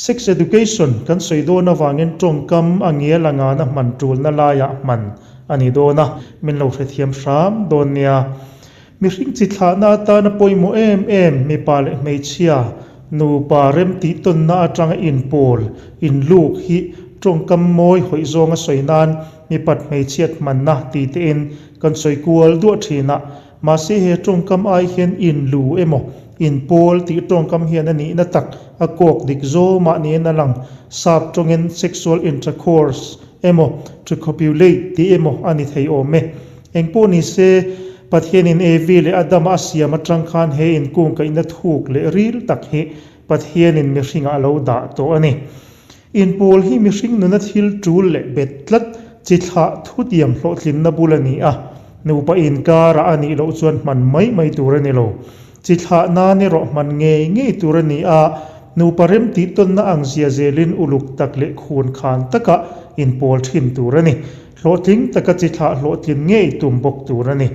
Sex education kan sawi dawn avangin tawngkam a ngial a ngana hman tulna laiah hman a ni dawn a, min lo hrethiam hram dawn nia. Mihring chi thlahna atana pawimawh em em mipa leh hmeichhia, nupa remtih tawnna atanga inpawl, inluk hi tawngkam mawi hawih zawnga sawi nan mipat hmeichhiat hmanna ti tein kan sawi kual duah thin a. Mahse he tawngkam ai hian inlu emaw inpawl tih tawngkam hian a nihna tak a kawk dik zawmah niin a lang. Sap tawngin sexual intercourse emaw to copulate tih emaw a ni thei awm e. Engpawh ni se, Pathianin Evi leh Adama a siam atang khan he inkungkaihna thuk leh ril tak hi Pathianin mihringah a lo dah tawh a ni. Inpawl hi mihring nuna thil tul leh bet tlat chi thlah thutiam hlawhtlinna bul a ni a, nupa inkarah a nih loh chuan hman mai mai tur a ni lo. Chi thlah nan erawh hman ngei ngei tur a ni a, nupa remtih tawnna ang zia zelin uluk tak leh khun khan taka inpawl thin tur a ni. Hlawhtling taka chi thlah hlawhtlin ngei tum bawk tur a ni.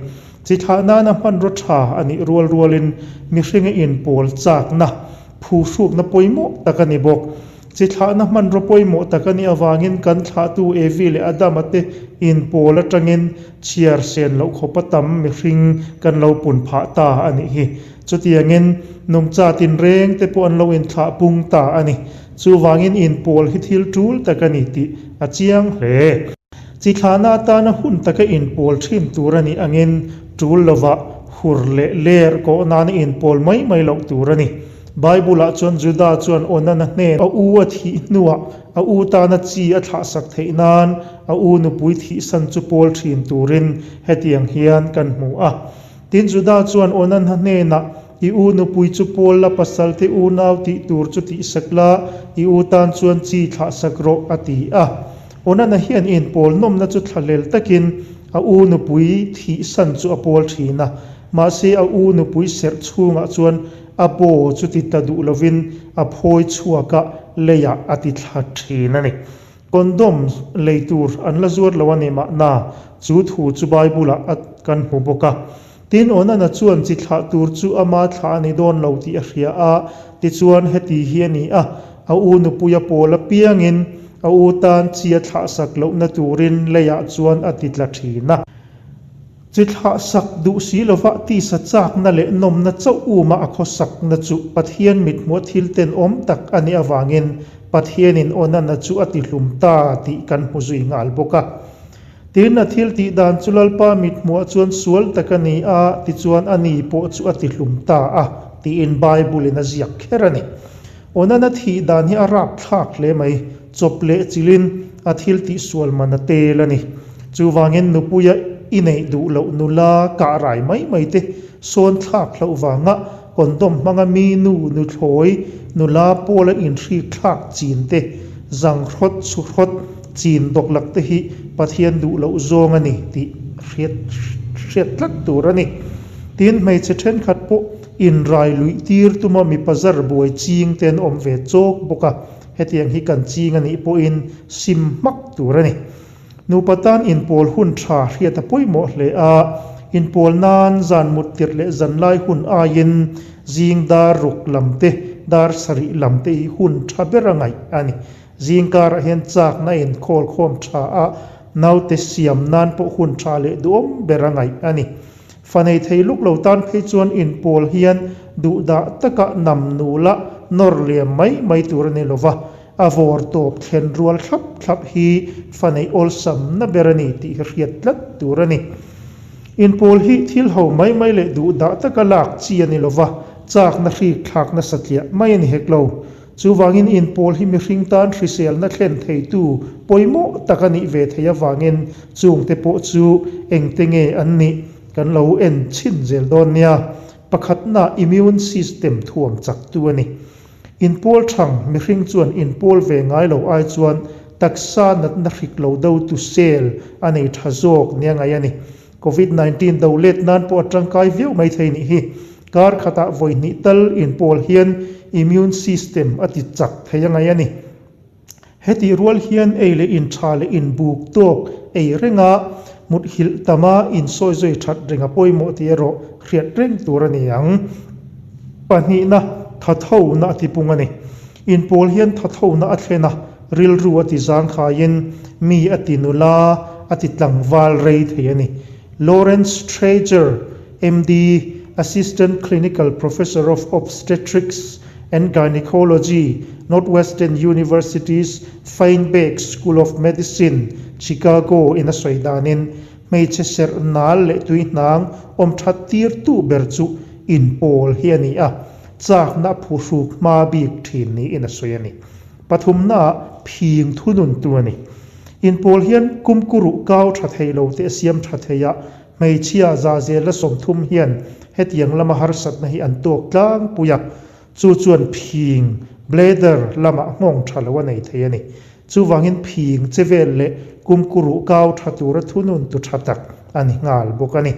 Chi thlah nana hmanraw tha a nih rual rualin mihringa inpawl chakna, phuhrukna pawimawh tak a ni bawk. Chi thlahna hmanraw pawimawh tak a nih avangin kan thlahtu Evi leh Adama te inpawl atangin chhiar sen loh khawpa tam mihring kan lo pun phah ta a nih hi. Chutiangin nungcha tinreng te pawh an lo inthlah pung ta a ni. Chuvangin inpawl hi thil tul tak a ni tih a chiang hle. Chi thlahna atana hun taka inpawl thin tur a nih angin tul lovah hur leh ler kawh nana inpawl mai mai loh tur a ni. Bible-ah chuan Juda chuan Onana hnen a u a thih hnuah a u tana chi a thlahsak theih nan a u nupui thihsan chu pawl thin turin hetiang hian kan hmu a. Tin, Juda chuan Onana hnenah, I u nupui chu pawl la pasalte unau tih tur chu tihsak la, i u tan chuan chi thlahsak rawh, a ti a. Onana hian inpawl nawmna chu thlahlel takin a u nupui thihsan chu a pawl thin a. Mahse a u nupui serh chhungah chuan a paw chu ti ta duh lovin a phawi chhuak a, leiah a ti thla thin a ni. Condom lei tur an la zuar lo a ni mahna, chu thu chu Bible-ah a kan hmu bawk a. Tin, Onana chuan chi thlah tur chu ama thlah a ni dawn lo tih a hria a, tichuan heti hi a ni a, a u nupuia pawl apiangin a u tan chi a thlahsak lohna turin leiah chuan a ti tla thin a. Chi thlah sak duh si lova tisa chakna leh nawmna chauh uma a khawsakna chu Pathian mithmuah thil tenawm tak a nih avangin Pathianin Onana chu a tihlum ta tih kan hmu zui nghal bawk a. Tin, a thil tih dan chu Lalpa mithmuah chuan sual tak a ni a, tichuan a ni pawh chu a tihlum ta a, tiin Bible-in a ziak kher a ni. Onana thih dan hi a rapthlak hle mai, chawp leh chilhin a thil tihsual man a tel a ni. Chuvangin nupuia i neih duh loh nula kah rai mai mai te sawn thlak hlauh vanga condom hmanga mi nu nuthlawi nula pawla inhrik thlak chin te, zangrawt chhuhrawt chin dawklak te hi Pathian duh loh zawng a ni tih hriat hriat tlat tur a ni. Tin, hmeichhe thenkhat pawh inrai luih tir tuma mipa zar buai ching te an awm ve chawk bawk a, hetiang hi kan ching a nih pawhin sim hmak tur a ni. Nupa tan inpawl hun tha hriat a pawimawh hle a, inpawl nan zan mut tirh leh zan lai hun aiin zing dar ruk lam te, dar sarih lam te hi hun tha ber a ngaih a ni. Zing karah hian chakna a inkhawl khawm tha a, naute siam nan pawh hun tha leh duhawm ber a ngaih a ni. Fa nei thei luk lo tan phei chuan inpawl hian duhdah taka nam nula nawr liam mai mai tur a ni lova, A vawr tawp thlen rual thlap thlap hi fa neih awlsamna ber a ni tih hi hriat tlat tur a ni. Inpawl hi thil ho mai mai leh duh dah taka lak chi a ni lova, chakna hrik thlakna satliah mai a ni hek lo. Chuvangin inpawl hi mihring tan hriselna thlen theitu pawimawh tak a nih ve theih avangin chungte pawh chu engte nge an nih kan lo en chhin zel dawn nia. Pakhatna immune system thuam chaktu a ni. Inpawl thang mihring chuan inpawl ve ngai lo ai chuan taksa natna hrik lo do tu cell a nei tha zawk nia ngaih a ni. Covid 19 do let nan pawh a tangkai viau mai thei nih hi. Kar khatah vawi hnih tal inpawl hian immune system a ti chak thei a ngaih a ni. Hetih rual hian ei leh in tha leh in buk tawk ei renga muthilh tama insawi zui that reng a pawimawh tih erawh hriat reng tur a ni ang. Pahnihna, tha thona a tipung a ni. Inpawl hian thathona a thlen a, rilru a ti zangkhaiin mi a ti nula, a ti tlangval rei thei a ni. Lawrence Trager, MD, Assistant Clinical Professor of Obstetrics and Gynecology, Northwestern University's Feinberg School of Medicine, Chicago in a sawi danin, hmeichhe serh nal leh tui hnang awm that tirtu ber chu inpawl hi a ni a, chakna a phuhruk hma bik thin niin a sawi a ni. Pathumnaah phing thununtu a ni. Inpawl hian kumkuruh kau tha thei lo te a siam tha thei a, hmeichhia za zela 30 hian hetiang lama harsatna hi an tawk tlangpui a, chu chuan phing, bladder, lamah nghawng tha lo a nei thei a ni. Chuvangin phing che vel leh kumkuruh kau tha tura thununtu tha tak a ni nghal bawk a ni.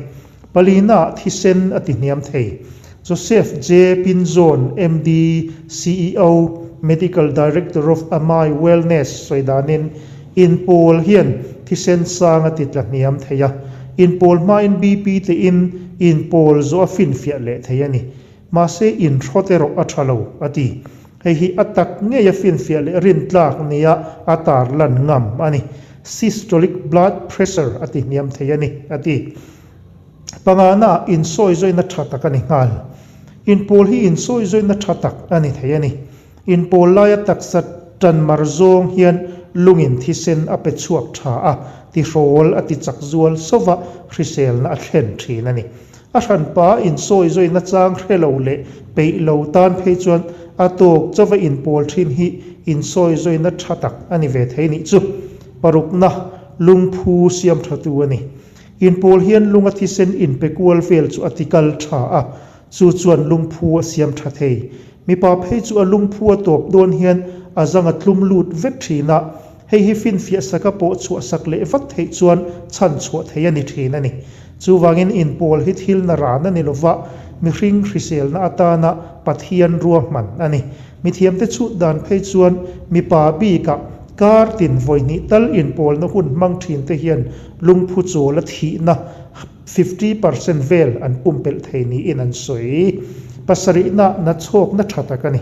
Palinaah thisen a ti hniam thei. Joseph J. Pinzon, MD, ceo, Medical Director of Amai Wellness sawi danin, Inpawl hian thisen sang a ti tla hniam thei a, inpawl hmain BP te in inpawl zawh a finfiah leh thei a ni. Mahse inhrawt erawh a tha lo, a ti. Hei hi a tak ngei a finfiah leh rintlak nia a tarlan ngam a ni. Systolic blood pressure a ti hniam thei a ni, a ti. Pangana insawizawiina tha tak a ni nghal. Inpawl hi insawizawiina tha tak a ni thei a ni. Inpawl laia taksa tan mar zawng hian lungin thisen a pe chhuak tha a, tihrawl a ti chak zual sova hriselna a thlen thin a ni. A hranpa insawizawiina chang hre lo leh peih lo tan phei chuan a tawk chauva inpawl thin hi insawizawiina tha tak a ni ve thei nih chu. Parukna, lungphu siam thatu a ni. Inpawl hian lunga thisen inpe kual vel chu a ti kal tha a, chu chuan lungphu a siam tha thei. Mipa phei chu a lungphu a tawp dawn hian a zang a tlum lut vek thin a, hei hi finfiah saka pawh chhuah sak leh vat theih chuan chhan chhuah thei a ni thin a ni. Chuvangin inpawl hi thil na ran a ni lova, mihring hriselna atana Pathian ruahman a ni. Mithiamte chhut dan phei chuan mipa bikah kar tin vawi hnih tal inpawlna hun hmang thin te hian lungphu chawl a thihna 50% vel an pumpelh thei niin an sawi. Pasarihna nachhawkna tha tak a ni.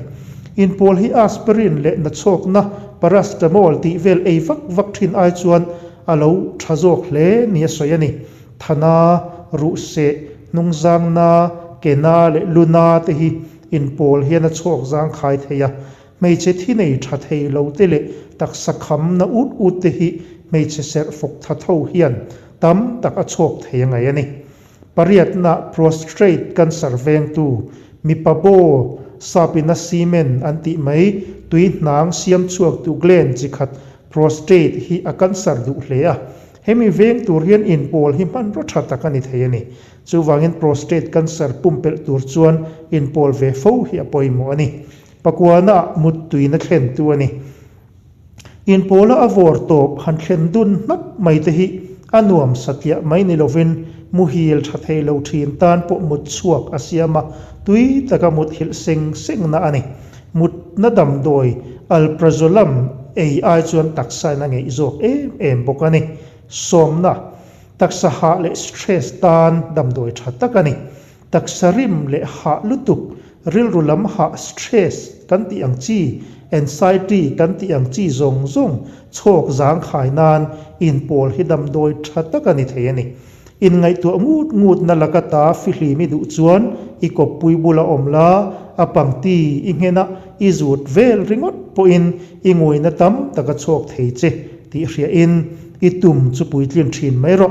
Inpawl hi aspirin leh nachhawkna paracetamol tih vel ei vak vak thin ai chuan a lo tha zawk hle ni a sawi a ni. Thana, ruhseh, hnungzangna, kena leh luna te hi Inpawl hian a chhuak zangkhai thei a, hmeichhe thi nei tha thei lo te leh taksa khamna ut ut te hi hmeichhe serh fawk tha tho hian tam tak a chhuak thei a ngaih a ni. Pariatna prostrate cancer vengtu, mipa baw, sapina semen an tih mai, tui hnang siam chhuaktu gland chi khat prostate hi a cancer duh hle a, hemi veng tur hian inpawl hi hmanraw tha tak a ni thei a ni. Chuvangin prostate cancer pumpelh tur chuan inpawl ve fo hi a pawimawh a ni. Pakuana mut tuina thlentu a ni. Inpawla a vawr tawp han thlen dun hnap mai te hi a nuam satliah mai ni lovin muhil tha thei lo thin tan pawh mut chhuak a siam a, tui taka mut hilh seng sengna a ni. Mutna damdawi alprazolam ei ai chuan taksain a ngeih zawk em em bawk a ni. Sawmna. Taksa hah leh stress tan damdawi tha tak a ni. Taksa rim leh hah lutuk, rilru lam hah stress kan tih ang chi, anxiety kan tih ang chi zawng zawng chhawk zangkhai nan inpawl hi damdawi tha tak a ni thei a ni. Inngaihtuah ngut ngut na laka ta fihlim i duh chuan i kawppui bula awm la, a pangti i nghenah i zut vel ringawt pawhin i nguina tam tak a chhawk thei che tih hriahin I tum chu puitlin thin mai rawh.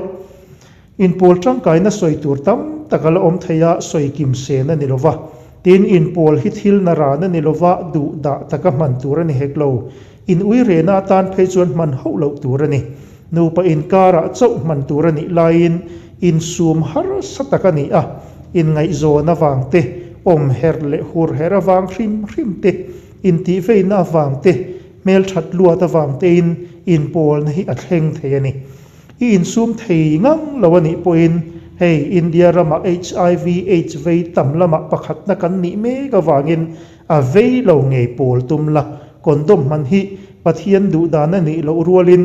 Inpawl tangkaina sawi tur tam tak a la awm thei a, sawi kim sen a ni lo va. Tin, inpawl hi thil na ran a ni lo va, duh dah taka hman tur a ni hek lo. In ui rehna atan phei chuan hman hauh loh tur a ni. Nupa inkarah chauh hman tur a nih laiin insum harsa tak a ni a, inngaihzawn avang te, awm herh leh hur herh avang hrim hrim te, intihveina avang te, Hmelthat luat avang tein inpawlna hi a thleng thei a ni. I insum thei ngang lo a nih pawhin hei India ramah hiv aids vei tam lamah pakhatna kan nih mek avangin a vei lo ngei pawl tum la. Condom hman hi Pathian duhdan a nih loh rualin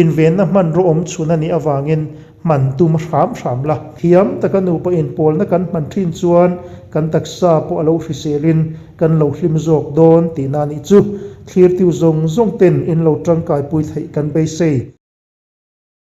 invenna hmanraw awm chhun a nih avangin hman tum hram hram la. Thiam taka nupa inpawlna kan hman thin chuan kan taksa pawh a lo hriselin kan lo hlim zawk dawn tihna a nih chu. Thlirtiu zawng zawng ten in lo tangkaipui theih kan beisei.